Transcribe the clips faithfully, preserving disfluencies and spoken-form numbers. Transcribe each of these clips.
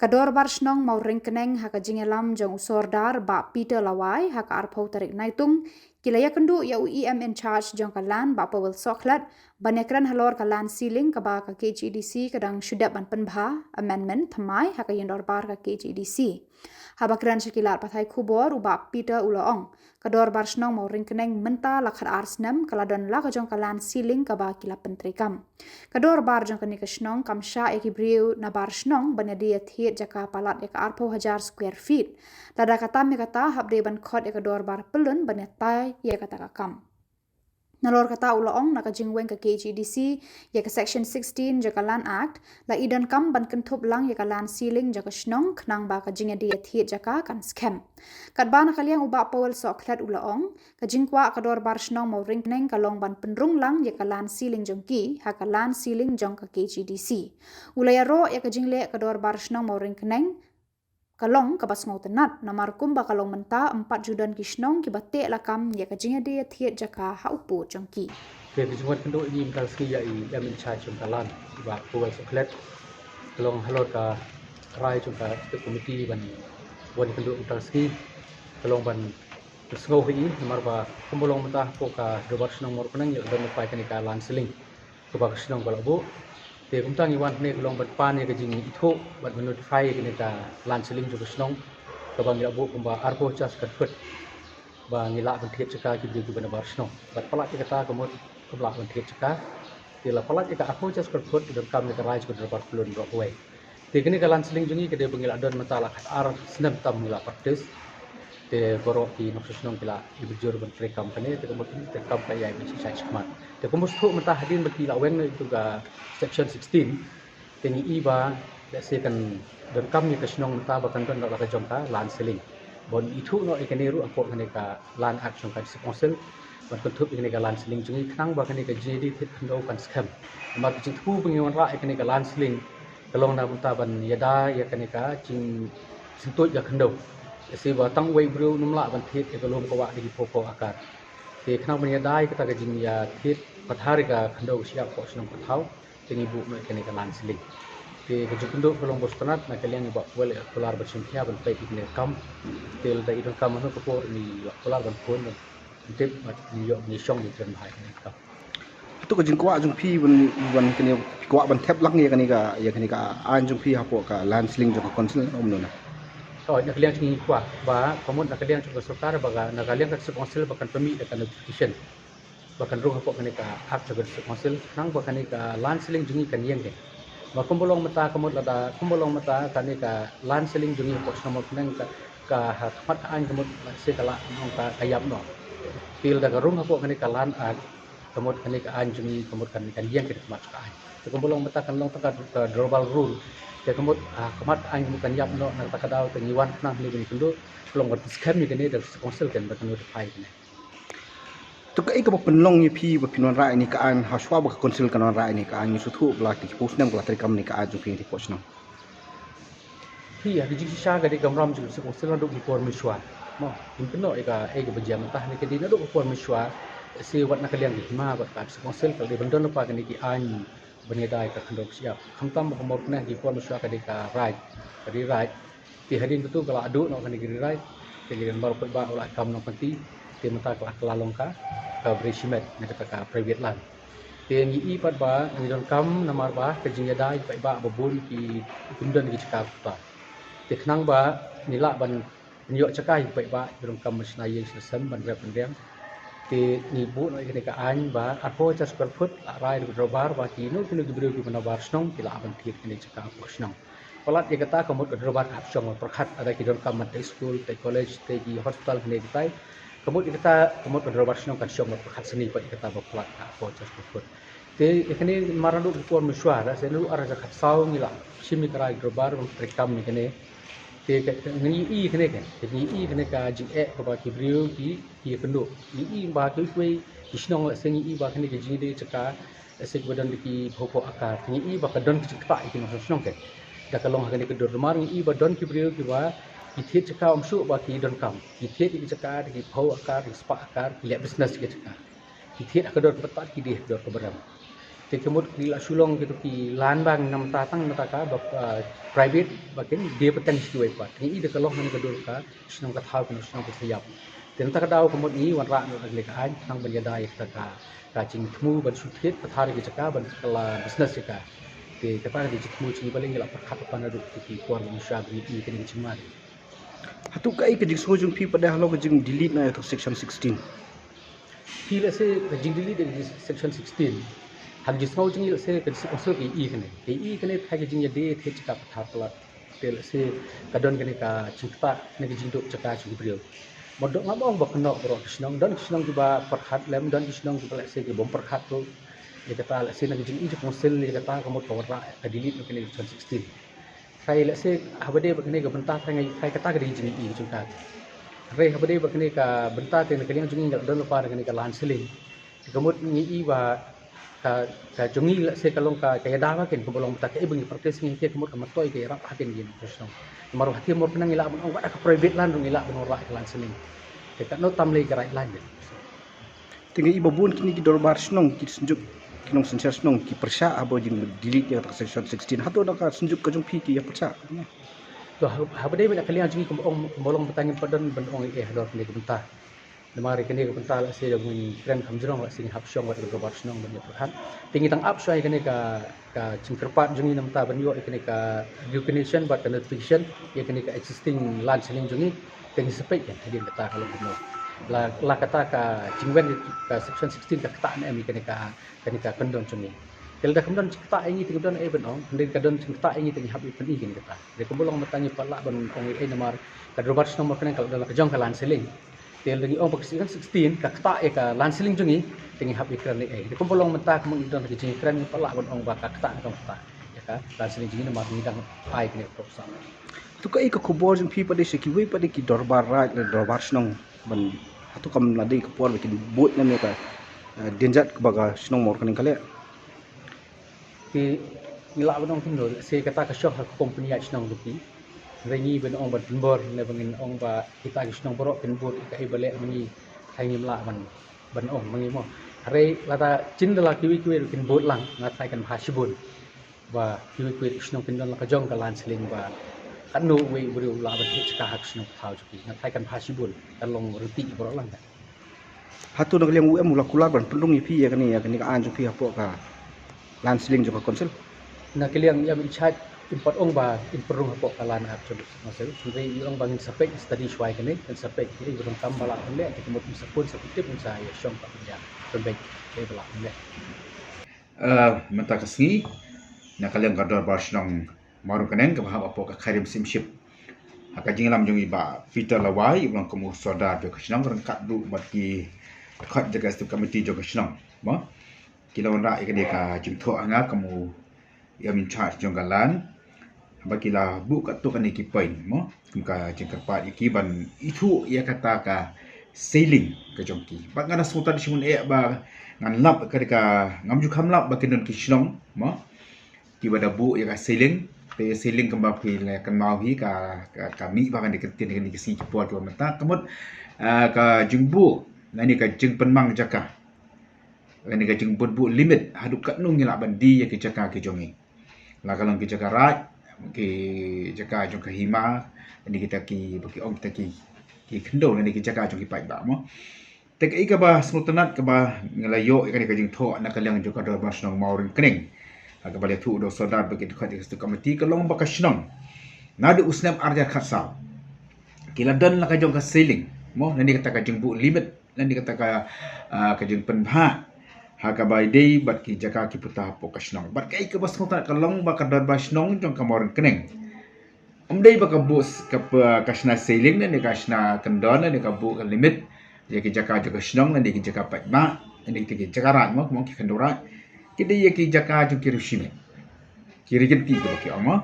Ka Dorbar Shnong Mawryngkneng ha ka jingïalam jong u Sordar Bah Peter Lawai ha ka arphew tarik Naitung, ki la ïakynduh ïa u E M in charge jong ka Land Bah Powell Sohkhlet ban ïakren halor ka land ceiling kaba ka K H A D C ka dang shu dep ban pynbha, amendment, thymmai ha ka ïing dorbar ka K H A D C. Haba kren sha ki lad pathai khubor, u Bah Peter u la ong, ka Dorbar Shnong Mawryngkneng mynta la khatar snem ka la don la ka jong ka land ceiling kaba ki la pyntreikam. Ka dorbar jong kane ka shnong kam shah ïa ki briew nabar shnong ban ïadie ïathied jaka palat ïa ka arphew hajar square feet. Lada ka tam ïa kata, hap dei ban khot ïa ka dorbar pyllun ban ïatai ïa kata ka kam. Nalor kata, u la ong, na ka jingweng ka K H A D C ïa ka Section sixteen jong ka Land Act, la i donkam ban kynthup lang ïa ka land ceiling jong ka shnong khnang ba ka jingïadie ïathied jaka kan skhem. Katba na ka liang u Bah Powell Sohkhlet u la ong, ka jingkwah ka Dorbar Shnong Mawryngkneng ka long ban pynrung lang ïa ka land ceiling jong ki ha ka land ceiling jong ka K H A D C. U la ïaroh ïa ka jingleh ka Dorbar Shnong Mawryngkneng ka long kaba sngewtynnat, namar kumba ka long mynta, ym pat ju don ki shnong kiba teh lakam ïa ka jingïadie ïathied jaka ha u pud jong ki. Te ka jingwan kynduh ïa ngi mynta ka sngi ïa i M in charge jong ka Land, i Bah Powell Sohkhlet, ka long halor ka rai jong ka State Committee ban wan kynduh mynta ka sngi, ka long ban pynsngew ha i, namar ba kumba long mynta hapoh ka Dorbar Shnong Mawryngkneng ïa ka don lypa ïa kane ka land ceiling kaba ka shnong ka la buh. Te kumta ngi wan hangne ka long ban pan ïa ka jingithuh bad ban notify ïa kane ka land ceiling jong ka shnong kaba ngi la buh kumba arphew hajar square foot ba ngi lah ban thied jaka ki briew kiba nabar shnong. Bad palat ïa kata ka mut kam lah ban thied jaka. Te la palat ïa ka arphew hajar square foot, i donkam ïa ka rai jong ka dorbar pyllun baroh kawei. Te kane ka land ceiling jong ngi ka dei ba ngi la don mynta la khatar snem tam ngi la practice. Te baroh ki nongshong shnong ki la i bujur ban treikam kane, te ka mut treikam ka ïai ban shisha shakhmat. Te kumba shu mynta hadien ba ki la weng na itu ka Section sixteen, te ngi i ba lehse kan donkam ïa ka shnong mynta ba kan don noh la ka jong ka land ceiling. Ban ithuh noh ïa kane ruh hapoh kane ka Land Act jong ka District Council ban kynthup ïa kane ka land ceiling jong ngi khnang ba kane ka jingïadie thied khyndew kan skhem. Namar ka jingthmu ba ngi wanrah ïa kane ka land ceiling ka long na bynta ban ïada ïa kane ka jingsyntuid ïa khyndew. Lehse ba tang uwei u briew um lah ban thied ïa ka lum ka wah da ki phew phew akar. Te khnang ban ïada ïa kata ka jingïathied pathar ïa ka khyndew ka shyiap hapoh shnong pathaw, te ngi buh noh ïa kane ka land ceiling. Te ka jingkynduh ka long ba sngewtynnat, na ka liang i Bah Powell i la kular ban shim khia ban peit ïa kane ka kam. Te lada i donkam hano ka por ngi la kular ban phone ban tip bad ngi ïoh ngi shong ngi kren bha ïa kane ka kam. Hato ka jingkwah jong phi ban, ban kane, phi kwah ban thep lang ïa kane ka, ïa kane ka aiñ jong phi hapoh ka land ceiling jong ka council, kumno na? Oh, na ka liang jong ngi kwah ba ka mut na ka liang jong ka sorkar ba ka, na ka liang ka District Council ba kan pynmih da ka notification ba kan rung hapoh kane ka Act jong ka District Council khnang ba kane ka land ceiling jong ngi kan ïeng keiñ. Ba kumba long mynta ka mut lada, kumba long mynta kane ka land ceiling jong ngi hapoh shnong Mawryngkneng ka, ka ha khmat ka aiñ ka mut lehse ka lah nong ka, ka ïap noh. Te lada ka rung hapoh kane ka Land Act, ka mut kane ka aiñ jong ngi ka mut kan, kan ïeng keiñ ha khmat ka aiñ. Te kumba long mynta kan long tang ka, ka durable rule. Te ka mut ha khmat ka aiñ ka mut kan ïap noh, na kata ka daw te ngi wan khnang hangne ban ïakynduh, ka long ban pynskhem ïa kane da District Council keiñ ba kan notify ïa kane. To kaei kaba pynlong ïa phi ba phin wanrah ïa kane ka aiñ, ha shuwa ba ka council kan wanrah ïa kane ka aiñ, ngi sngewthuh ba la ki phew snem ka la treikam ïa kane ka aiñ jong phi hapoh shnong. Phi, ha ka jingshisha ka dei ka kamram jong ka District Council naduh ki por mynshuwa. Mo, ngim kynnoh ïa kaei kaba jia mynta, ne ka dei naduh ki por mynshuwa. Lehse wat na ka liang ka hima bad ka District Council ka la dei ban don lypa kine ki aiñ ban ïada ïa ka khyndew ka shyiap. Khamtam ba ka Mawryngkneng ha ki por mynshuwa ka dei ka raid, ka dei raid. Te hadien kata ka la duh noh kane ka ri raid. Te lada u paidbah u la kam nongpynti, te mynta ka la, ka la long ka, ka bri shimet, na kata ka private land. Te ngi i pat ba ngi donkam namar ba ka jingïada ïa u paidbah ba bun ki, kim don ki jaka kumta. Te khnang ba ngi lah ban ïoh jaka ïa u paidbah ba donkam ban shna ïing shna sem, ban rep ban riang. Te ngi buh noh ïa kane ka aiñ ba arphew hajar square foot, la rai da ka dorbar ba kino kino ki briew kiba nabar shnong ki lah ban thied kane ka jaka hapoh shnong. Palat ïa kata ka mut ka dorbar ka hap shong marpyrkhat, lada ki donkam ban tei skul, tei college, tei ki hospital, kine kitai. Ka mut ïa kata ka mut ka dorbar shnong kan shong marpyrkhat sani pat ïa kata ba palat ka arphew hajar square foot. Te ïa kane namar naduh ki por mynshuwa, lehse naduh ar hajar khatsaw ngi la shim ïa ka rai dorbar ban treikam ïa kane. Te ka, ka, ngi i kane ka, te ngi i kane ka jingeh kaba ki briew ki, ki ïakynduh. Ngi i ba kiwei kiwei ki shnong, lehse ngi i ba kane ka jingïadei jaka, lehse kiba don da ki phew phew akar. Ngi i ba ka don ka jingktah ïa ki nongshong shnong keiñ. Da ka long ha kane ka dur namar ngi i ba don ki briew kiba ki thied jaka ym shuh ba ki donkam. Ki thied ïa ki jaka da ki phew akar, da ki spah akar, ki leh business ïa ki jaka. Ki thied ha ka dor kaba tad, ki die ha ka dor kaba rem. Te ka mut ki la shu long kito ki lan ba ngi namar tang nata ka ba, ah, private ba kin die pateng shu wei pat. Ngi i da ka long ngan ka dur ka shnong ka thaw ka shnong ka siap. Te nata ka daw ka mut ngi wanrah na ka le ka aiñ nang ban ïada ïa kata ka ka jingthmu ban shu thied pathar ïa ka jaka ban ka la business ïa ka. Te kata ka jingthmu jingbalei ngi la pyrkhat pan naduh ki por ban sha ngi i kane ka jingma. Hato kaei ka jingsngew jong phi pat de halor ka jing delete na ïa ka section sixteen? Phi lehse ka jing delete ïa ka section sixteen. Ha ka jingsngew jong ngi lehse ka district council ka i kane. Ka i kane ha ka jingïadei thied jaka pathar palat. Te lehse ka don kane ka jingktah kane ka jingduh jaka jong ki briew. Mut dei ngam ong ba kynnoh baroh ki shnong, don ki shnong kiba pyrkhat lem, don ki shnong kiba lehse ki bym pyrkhat ruh. Ïa kata lehse na ka jing i jong council ïa kata ka mut ka wanrah ka delete na kane ka section sixteen. Hynrei lehse haba dei bad kane ka bynta hynrei ngi hynrei kata ka dei ka jing i jong ka. Hynrei haba dei bad kane ka bynta te na ka liang jong ngi nga la don lypa na kane ka land ceiling. Te ka mut ngi i ba ka ka jong ngi lehse ka long ka ka ïada ba kin kumba long bynta kaei ba ngi practice ngi te ka mut ka myntoi ka ïarap ha kin kin ka shnong. Namar ha ki mor khnang ngi lah ban ong wat ka private land ruh ngi lah ban wanrah ka land ceiling. Te katno tam lei ka right land. Te ngi i ba bun kine ki dorbar shnong ki synjuk ki nongsynshar shnong ki pyrshah haba jing delete ïa ka section sixteen. Hato na ka synjuk ka jong phi ki ïa pyrshah? To ha- haba dei mynta ka liang jong ngi kumba ong kumba long bynta ngim pat don ban ong eh halor kane ka bynta. Namar ïa kane ka bynta lehse da ngin kren kham jrong lehse ngi hap shong wat ka dorbar shnong ban ïa pyrkhat. Te ngi tang ap shuwa ïa kane ka ka jingkyrpad jong ngi namar ban ïoh ïa kane ka recognition bad ka notification ïa kane ka existing land ceiling jong ngi. Te ngi sa peit kan hadien kata ka long kumno. La la kata ka jingwan ka section sixteen ka ktah ne em ïa kane ka kane ka kyndon jong ngi. Te lada kam don jingktah ïa ngi te kam don ei ban ong, hynrei ka don jingktah ïa ngi te ngi hap ïa pyn-i kane kata. Te kumba long mynta ngi pat lah ban ong ei namar ka dorbar shnong Mawryngkneng ka la don la ka jong ka land ceiling. Te lada ngi ong ba ka section sixteen ka ktah ïa ka land ceiling jong ngi te ngi hap ïa kren ei. Te kumba long mynta ka mut ngi don ka jingkren ngi pat lah ban ong ba ka ktah ne kam ktah ïa ka land ceiling jong ngi namar ngi dang ai kane ka proposal. To kaei ka khubor jong phi pat de sha kiwei pat de ki dorbar raid lane dorbar shnong ban hato kam la dei ka por ba kin bud ne em ïa ka, eh, dienjat kaba ka shnong Mawryngkneng ka leh? Ki ngi lah ban ong kumno lehse kata ka shong ha ka company ïaid shnong jong ki. Hynrei ngi ban ong ban pynbor ne ba ngin ong ba kita ki shnong baroh kin bud kaei ba leh ma ngi. Hynrei ngim lah ban ban ong ma ngi mo. Hynrei lada jin da la kiwei kiwei ruh kin bud lang nga tharai kan bha shibun. Ba kiwei kiwei ruh ki shnong kin don la ka jong ka land ceiling ba katno uwei u briew u lah ban thied jaka ha ka shnong ka thaw jong ki. Nga tharai kan bha shibun kan long ryntih baroh lang kan. Hato na ka liang u em u la kular ban pynrung ïa phi ïa kane ïa kane ka aiñ jong phi hapoh ka land ceiling jong ka council? Na ka liang ïa em in charge in pat ong ba in pynrung hapoh ka land act jong ka council. Hynrei i ong ba ngin sa peit study shuwa ïa kane, ngin sa peit ïa kane ba donkam ba lah ban leh, te ka mut ngin sa pun sa pyntip ngin sa ïa shong pat pynïa pynbeit ïa ba lah ban leh. Eh, mynta ka sngi na ka liang ka dorbar shnong Mawryngkneng kaba hap hapoh ka Khyrim Syiemship. Ha ka jingïalam jong i Bah Peter Lawai, i ba long kum u sordar jong ka shnong, ryngkat ruh bad ki dkhot jong ka executive committee jong ka shnong. Mo? Ki la wanrah ïa kane ka jingthoh ha nga kum u ïa in charge jong ka land. Haba ki la buh katto katne ki point mo. Kum ka jingkyrpad ïa ki ban ithuh ïa kata ka ceiling ka jong ki. Bad nga da sngewthuh shibun eh ba ngan lap ka ka ngam ju kham lap ba kin don ki shnong mo. Kiba da buh ïa ka ceiling, te ceiling kumba phi la kynmaw hi ka, ka, ka mih ba kan dei ka ktien ka dei ka sngi ki por kiba mynta. Ka mut, ah, ka jingbuh lane ka jingpynmang jaka lane ka jingpynbuh limit haduh katno ngi lah ban die ïa ki jaka ki jong ngi. La ka long ki jaka raid, ki jaka jong ka hima, lane kita ki, ba ki ong kita ki, ki khyndew lane ki jaka jong ki paidbah mo. Te kaei kaba sngewtynnat kaba ngi la ïoh ïa kane ka jingthoh na ka liang jong ka dorbar shnong Mawryngkneng. Ha kaba la ïathuh da u sordar bad ki dkhot jong ka executive committee ka long ba ka shnong naduh u snem ar hajar khatsaw ki la don la ka jong ka ceiling mo, lane kata ka jingbuh limit, lane kata ka, ah, ka jingpynbha ha kaba ïadei bad ki jaka ki puta hapoh ka shnong. Bad kaei kaba sngewtynnat ka long ba ka dorbar shnong jong ka Mawryngkneng ym dei ba ka buh s-, ka, ka shna ceiling ne ka shna kyndon ne ka buh ka limit ïa ki jaka jong ka shnong ne ki jaka paidbah ne ki jaka raid mo, kumba ki khyndew raid. Ki dei ïa ki jaka jong ki riewshimet, ki ri jynti kiba ki ong mo.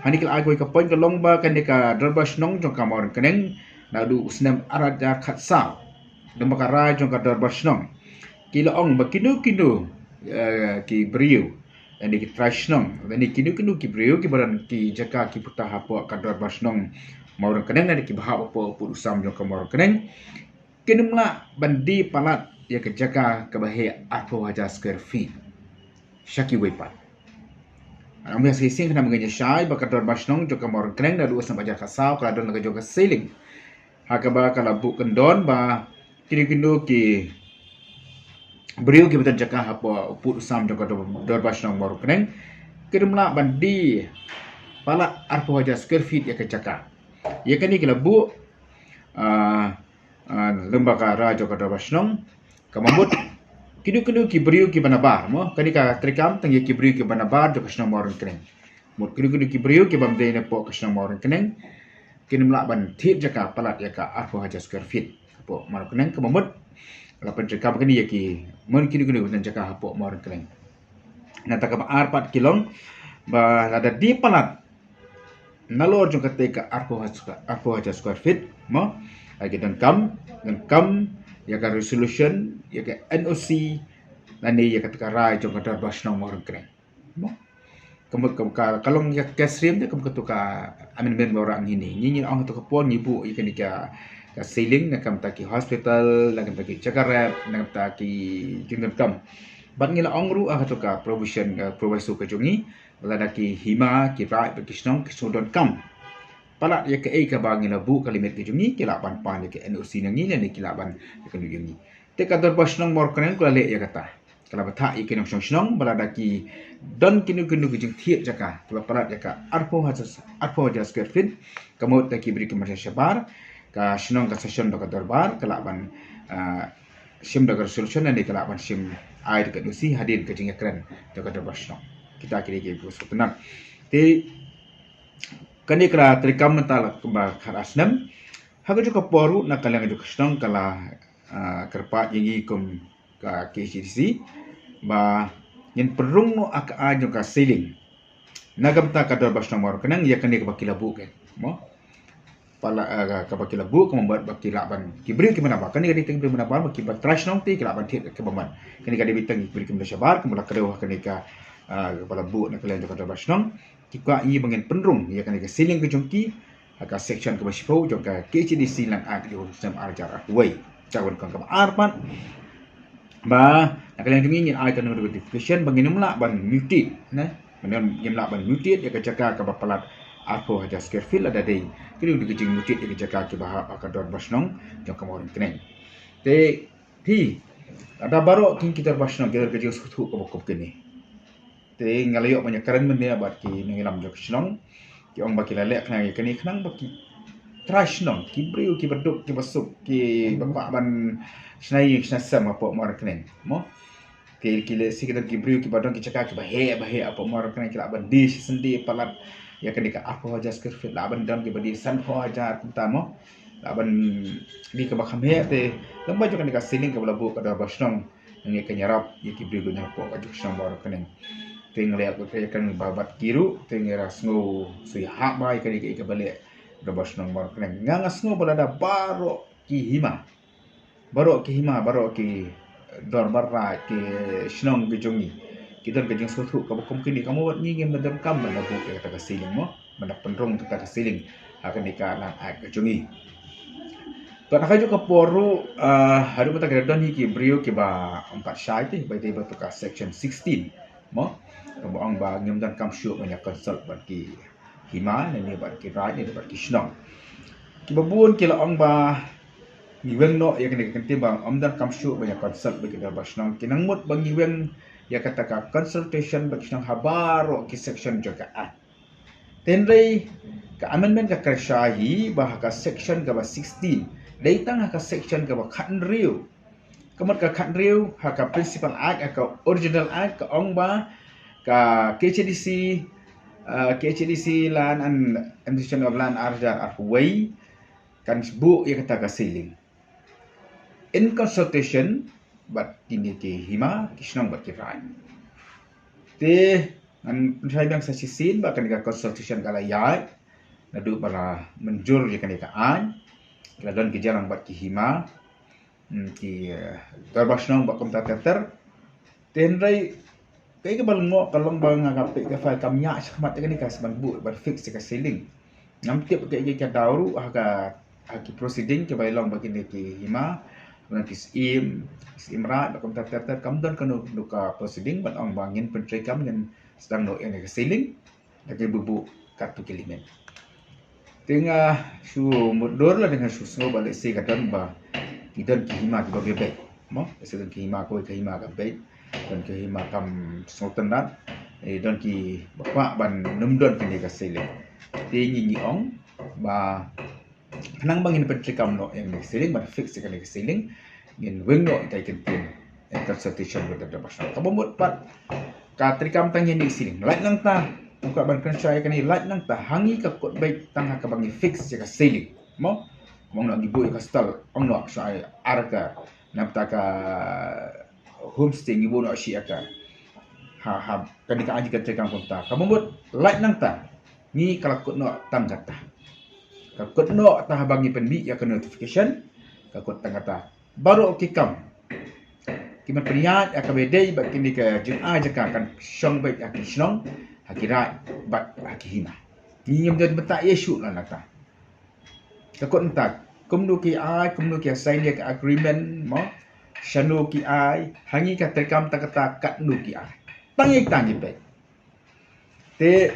Hangne ki la ai kawei ka point ka long ba kane ka dorbar shnong jong ka Mawryngkneng naduh u snem ar hajar khatsaw lem bad ka rai jong ka dorbar shnong ki la ong ba kino kino, eh, ki briew lane ki trai shnong lane kino kino ki briew kiba don ki jaka ki puta hapoh ka dorbar shnong Mawryngkneng lane kiba hap hapoh u pud u sam jong ka Mawryngkneng kin ym lah ban die palat ïa ka jaka kaba heh arphew hajar square feet. sha kiwei pat. Ngan ong biang sa shisien khnang ba ngin ïa shai ba ka dorbar shnong jong ka Mawryngkneng naduh u snem ar hajar khatsaw ka la don la ka jong ka ceiling ha kaba ka la buh kyndon ba kino kino ki briew kiba don jaka hapoh u pud u sam jong ka dor-, dorbar shnong Mawryngkneng kin ym lah ban die palat arphew hajar square feet ïa ka jaka. Ïa kane ki la buh, ah, ah, lyngba ka rai jong ka dorbar shnong. Ka mut kino kino ki briew kiba nabar, mo, kane ka treikam tang ïa ki briew kiba nabar jong ka shnong Mawryngkneng. Mut kino kino ki briew kiba ym dei napoh ka shnong Mawryngkneng kin ym lah ban thied jaka palat ïa ka arphew hajar square feet hapoh Mawryngkneng. Ka mut la pyntreikam kane ïa ki, mo, kino kino kiba don jaka hapoh Mawryngkneng. Nangta kaba ar pat ki long ba lada die palat nalor jong kata ka arphew hajar, arphew hajar square feet, mo, ha ki donkam, donkam ïa ka resolution, ïa ka N O C lane ïa kata ka rai jong ka dorbar shnong Mawryngkneng, mo. Ka mut ka, ka, ka long ïa ka syriem de ka mut kata ka amendment ba u rah ngi ne. Ngi, ngi ong ha kata ka por ngi buh ïa kane ka, ka ceiling na ka bynta ki hospital, na ka bynta ki jaka rep, na ka bynta ki jingdonkam. Bad ngi la ong ruh ha kata ka provision, eh, proviso ka jong ngi, lada ki hima, ki raid bad ki shnong ki shu donkam palat ïa kaei kaba ngi la buh ka limit ka jong ngi, ki lah ban pan ïa ka N O C na ngi lane ki lah ban ïa ka nud ïa ngi. Te ka dorbar shnong Mawryngkneng ka la leh ïa kata. Ka la bthah ïa ki nongshong shnong ba lada ki don kino kino ki jingthied jaka kiba palat ïa ka arphew hajar, arphew hajar square feet, ka mut da ki briew ki marjan shabar, ka shnong ka session da ka dorbar ka lah ban, ah, shim da ka resolution lane ka lah ban shim ai da ka N O C hadien ka jingïakren da ka dorbar shnong. Kita ki dei ki briew sngewtynnat. Te kane ka la treikam mynta la kumba khatar snem. Ha kajuh ka por ruh na ka liang kajuh ka shnong ka la, ah, kyrpad ïa ngi kum ka K H A D C ba ngin pynrung noh ïa ka aiñ jong ka ceiling na ka bynta ka dorbar shnong Mawryngkneng ïa kane kaba ki la buh, mo. Palat, ah, kaba ki la buh ka mut ba ki lah ban, ki briew kiba nabar, kane ka dei tang ki briew kiba nabar, ba kiba trai shnong te ki lah ban thied kaba mon. Kane ka dei tang ki briew kiba shabar, kaba la kdew ha kane ka, ah, kaba la buh na ka liang jong ka dorbar shnong. Ki kwah ïa ngi ba ngin pynrung ïa kane ka ceiling ka jong ki ha ka section kaba shiphew jong ka K H A D C Land Act jong u snem ar hajar arphew wei. Ka wan kong kaba ar pat ba na ka liang jong ngi ngin ai ka notification ba ngin ym lah ban mutate, ne? Ngin ym, ngin ym lah ban mutate ïa ka jaka kaba palat arphew hajar square feet lada dei kino kino ki jingmutate ïa ka jaka kiba hap ha ka dorbar shnong jong ka Mawryngkneng. Te phi, lada baroh ki, ki dorbar shnong ki don ka jingsngewthuh kaba kum kine. Te nga la ïoh ban ïakren mynne bad ki nongïalam jong ka shnong. Ki ong ba ki la leh khnang ïa kane khnang ba ki trai shnong, ki briew kiba duk kiba suk, kiba kwah ban shna ïing shna sem hapoh Mawryngkneng, mo. Ki, ki leh shi ki don ki briew kiba don ki jaka kiba heh ba heh hapoh Mawryngkneng ki lah ban die shi shen die palat ïa kane ka arphew hajar square feet, lah ban don kiba die sanphew hajar kumta, mo. Lah ban die kaba kham heh te lem bad jong kane ka ceiling kaba la buh ka dorbar shnong. Ngi ka ïarap ïa ki briew kiba don hapoh ka jong ka shnong Mawryngkneng. Te ngi la ïa ka, ïa kane ba bad ki ruh te ngi la sngew sngewsih haba ïa kane ka, ïa kaba leh dorbar shnong Mawryngkneng. Nga, nga sngew ba lada baroh ki hima, baroh ki hima, baroh ki dorbar raid, ki shnong ki jong ngi ki don ka jingsngewthuh kaba kum kine, ka mut ngi ngim donkam ban da buh ïa kata ka ceiling, mo. Ban da pynrung kata ka ceiling ha kane ka Land Act ka jong ngi. Te na kajuh ka por ruh, ah, haduh mynta ki don hi ki briew kiba ym pat shai te ba dei ba tu ka section sixteen, mo. Kaba ong ba ngim donkam shuh ban ïa consult bad ki hima ne, ne bad ki raid ne, ne bad ki shnong. Kiba bun ki la ong ba ngi weng noh ïa kane ka kyntien ba ym donkam shuh ban ïa consult bad ki dorbar shnong. Ki nang mut ba ngi weng ïa kata ka consultation bad ki shnong ha baroh ki section jong ka Act. Te hynrei ka amendment ka kyrshan hi ba ha ka section kaba sixteen, dei tang ha ka section kaba khathynriew. Ka mut ka khathynriew ha ka Principal Act, ha ka Original Act, ka ong ba ka K H A D C, uh, K H A D C Land and Administration of Land ar hajar arphew wei kan buh ïa kata ka ceiling in consultation bad kine ki hima, ki shnong bad ki raid. Te ngan pynshai biang sa shisien ba kane ka consultation ka la ïaid naduh ba la mynjur ïa kane ka aiñ. Ki la don ki jingïalang bad ki hima, hmm, ki, eh, dorbar shnong bad kumta ter ter. Te hynrei kaei kaba lyngngoh ka long ba nga ka peit ka file kam ïaid shakhmat ïa kane ka, sa ban buh ban fix ïa ka ceiling. Ngam tip kaei kaei ka daw ruh ha ka, ha ki proceeding kiba long bad kine ki hima, Ngan ki syiem, syiem raid, ba kumta ter ter, kam don kano kano ka proceeding ban ong ba ngin pyntreikam, ngin sdang noh ïa kane ka ceiling da ki buh buh katto ki limit. Te nga shu mutdur la, nga shu sngew ba lehse ka don ba ki don ki hima kiba beit. Mo, lehse don ki hima, kawei ka hima ka beit, don ki hima kam sngewtynnat, eh, don kiba kwah ban nym don kane ka ceiling. Te ngi ngi ong ba khnang ba ngin pyntreikam noh ïa kane ka ceiling, ban fix ïa kane ka ceiling, ngin weng noh ïa ka ktien in consultation with the Dorbar Shnong. Kaba mut pat, ka treikam tang ïa kane ka ceiling, lait nangta, nga kwah ban kren shai ïa kane, lait nangta, ha ngi ka kut beit tang ha kaba ngi fix ïa ka ceiling. Mo, ong noh ngi buh ïa ka stall, ong noh shai ar ka, nangta ka homestay ngi buh noh shi acre. Ha, ha, kane ka aiti ka treikam kumta. Kaba mut, lait nangta, ngi ka la kut noh tang kata. Ka kut noh tang haba ngi pynmih ïa ka notification, ka kut tang kata. Baroh ki kam ki ban pynïaid ïa kaba dei bad kine ki jingai jaka kan shong beit ha ki shnong, ha ki raid bad ha ki hima. Ngi ngim don bynta ïa shuh la nangta. Ka kut nangta, kumno ki ai, kumno ki sign ïa ka agreement, mo, shano ki ai, ha ngi ka treikam tang kata katno ki ai. Tang ïa tang ïa beit. Te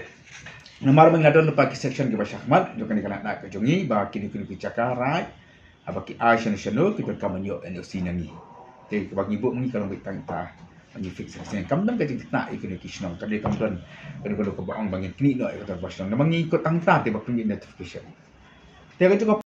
namar ba nga don lypa ki section kiba shakhmat jong kane ka lad ka jong ngi, ba kino kino ki jaka raid, haba ki ai shano shano, ki donkam ban ïoh N O C na ngi. Te kaba ngi buh ma ngi ka long beit tang kata, ba ngi fix ka seng. Kam don ka jingkitna ïa kino ki shnong, ka dei kam don kano kano kaba ong ba ngin knieh noh ïa ka Dorbar Shnong. Namar ngi kut tang kata te ba pynmih notification. Te ka jong ka